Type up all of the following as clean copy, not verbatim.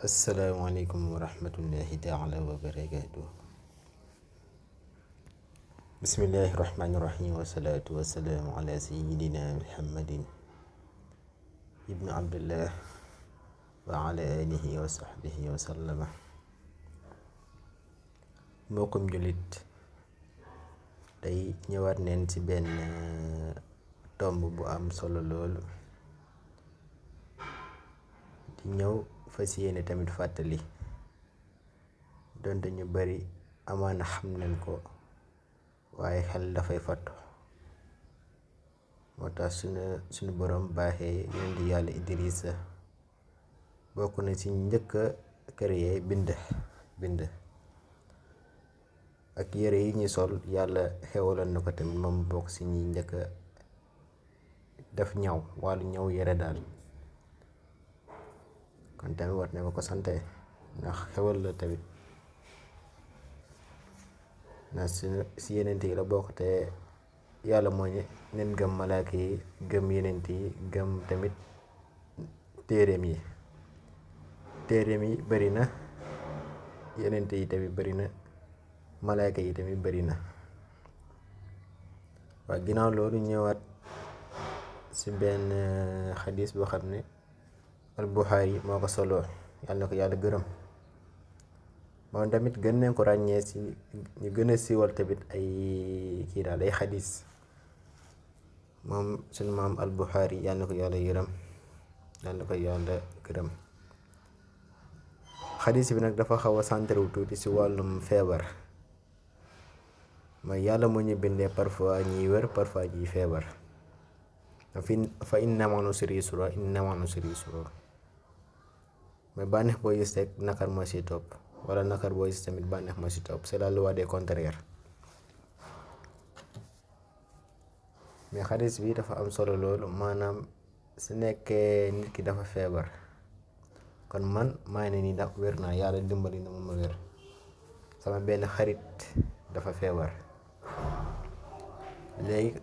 Assalamualaikum warahmatullahi taala wabarakatuh. Bismillahirrahmanirrahim. Wassalatu wassalamu ala sayyidina Muhammadin ibn Abdullah wa ala alihi wa sahbihi wa sallama. Mbokkum julit, tey ñëwaat neen ci benn tomb bu am solo loolu di ñëw fas yéene tamit fàttali donte ñu bari amaana xam nañ ko waaye xel dafay fàttu. moo tax suñu borom baaxee yonent yàlla Idrissa bokk na ci njëkk a créer bind ak yére yi ñuy sol yàlla xewaloon na ko tamit moom bokk ci ñi njëkk a def ñaw wàllu ñaw yére daal. kon tamit war na ko sante ndax xewal la tamit ndax si yenent yi la bokk te yàlla moo ñu nen gëm malaaka yi gëm yenent yi gëm tamit téereem yi bari na, yenent yi tamit bari na, malaaka yi tamit bari na. waa ginnaaw loolu ñëwaat si benn xadis boo xam ne al-Buxaari moo ko solo, yàlla na ko yàlla gërëm. moom tamit gën nañ ko ràññee si ñu gën a siiwal tamit ay xadis. moom suñu maam al-Buxaari yàlla na ko yàlla yërëm, yàlla na ko yàlla gërëm. xadis bi nag dafa xaw a centré wu tuuti si wàllum feebar, mooy yàlla moo ñu bindee parfois ñiy wér parfois ñiy feebar. fa inna ma'al usri yusra, inna ma'al usri yusra. mais bànneex boo gis rek nakar moo si topp, wala nakar boo gis tamit bànneex moo si topp, c'est la loi des contraires. mais xadis bi dafa am solo loolu, maanaam su nekkee nit ki dafa feebar, kon man maa ngi ne nii ndax wér naa, yàlla dimbali na ma wér. sama benn xarit dafa feebar, léegi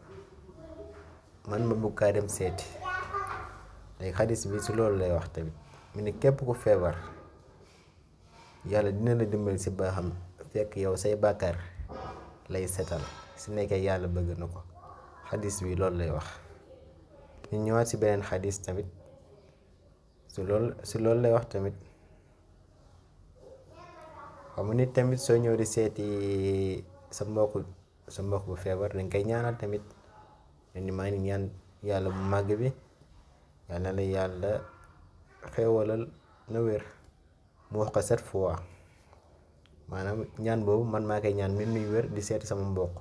man ma bëgg kaa dem seeti. léegi xadis bi si loolu lay wax tamit, mu ne képp ku feebar yàlla dina la dimbali si baaxam, fekk yow say bàkkaar lay setal su nekkee yàlla bëgg na ko. xadis bi loolu lay wax. ñu ñëwaat si beneen xadis tamit si loolu lay wax tamit. xam nga nit tamit soo ñëw di seeti sa mbokk bu feebar dañ koy ñaanal tamit, ni maa ngi ñaan yàlla bu màgg bi yàlla na la yàlla xewalal na wér. mu wax ko 7 fois, maanaam ñaan boobu man maa koy ñaan mi muy wér di seeti sama mbokk,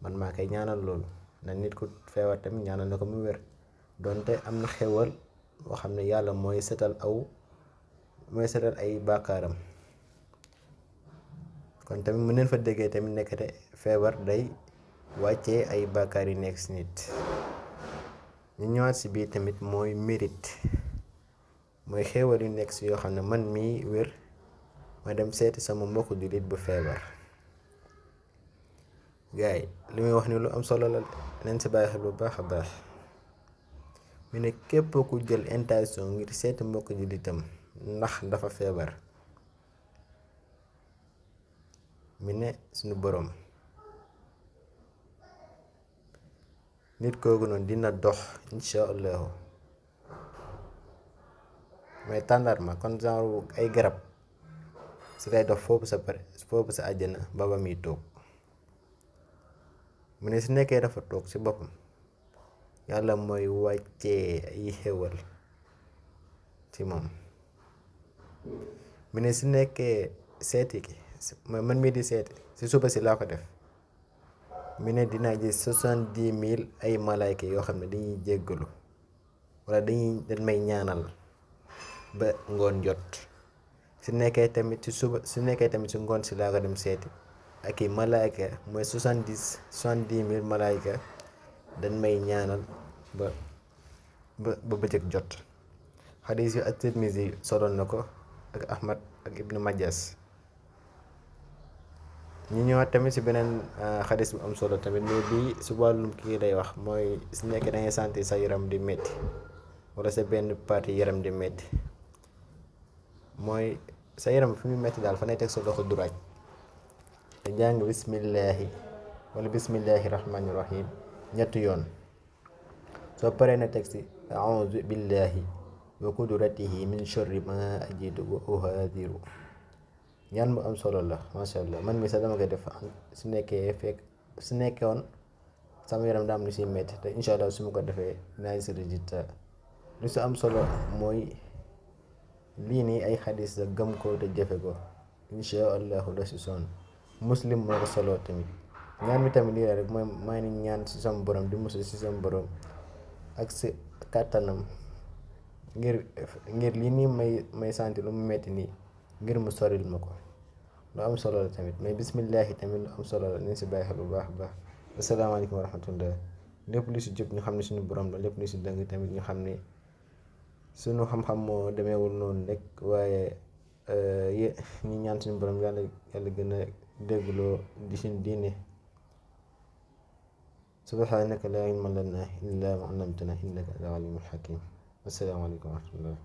man maa koy ñaanal loolu. na nit ku feebar tamit ñaanal na ko mu wér, donte am na xewal boo xam ne yàlla mooy setal ay bàkkaaram. kon tamit mën neen fa déggee tamit nekkate feebar day wàccee ay bàkkaar yi nekk si nit. ñu ñëwaat si biir tamit mooy mérite, mooy xéewal yu nekk si yoo xam ne man mii wér ma dem seeti sama mbokku jullit bu feebar. gaay li muy wax ni lu am solo la, neen si bàyyi xel bu baax a baax. mu ne képp ku jël intention ngir seeti mbokku jullitam ndax dafa feebar, mi ne suñu boroom nit kooku noonu dina dox insha allahu. mais tàndarma kon genre ay garab si lay dox foofu sa àjjana ba muy toog. mu ne su nekkee dafa toog si boppam yàlla mooy wàccee ay xewal ci moom. mu ne su nekkee seeti ki man mii di seeti si suba si laa ko def, mu ne dinaa gis 70,000 ay malaayka yoo xam ne dañuy jéggalu wala dañ may ñaanal ba ngoon jot. su nekkee tamit si ngoon si laa ko dem seeti ak i malaayka mooy 70,000 malaayka dañ may ñaanal ba bëccëg jot. xadis bi at-Tirmizi soloon na ko ak Ahmad ak Ibn Majas. ñu ñëwaat tamit si beneen xadis bu am solo tamit, mais bii si wàllum kii lay wax, mooy su nekkee da ngay sentir sa yaram di métti wala sa benn partie yaram di métti, mooy sa yaram fi mu metti daal fa nay teg sa loxo duraaj te jàng bismillahi wala bismillahi rahmaani rahim ñetti yoon. soo paree na teg si a'udhu billahi wa qudratihi min sharri ma ajidu wa uhadiru. ñaan bu am solo la masha Allah. man mi sax dama koy def su nekkoon sama yaram daa am lu si metti te incha allah su ma ko defee dinaa gis résultat. lu si am solo mooy lii nii ay xadis la, gëm ko te jëfe ko incha allahu da si sonn. Muslim moo ko solo tamit. ñaan mi tamit lii la rek mooy maa ngi ñaan si sama borom di musul si sama borom ak si kàttanam ngir lii nii may santi lu mu metti nii ngir mu soril ma ko. lu am solo la tamit mais bismillahi tamit lu am solo la nañ si bàyyi xel bu baax a baax. asalaamaaleykum wa rahmatullah. lépp lu si jub ñu xam ne suñu borom la, lépp lu si dëng tamit ñu xam ne suñu xam-xam moo demeewul noonu rek, waaye ñu ñaan suñu borom yàlla gën a déggloo di suñu diine. subhaanaka laa ilma lanaa illaa maa allamtanaa innaka antal aliimul hakiim. asalaamaaleykum wa rahmatullah.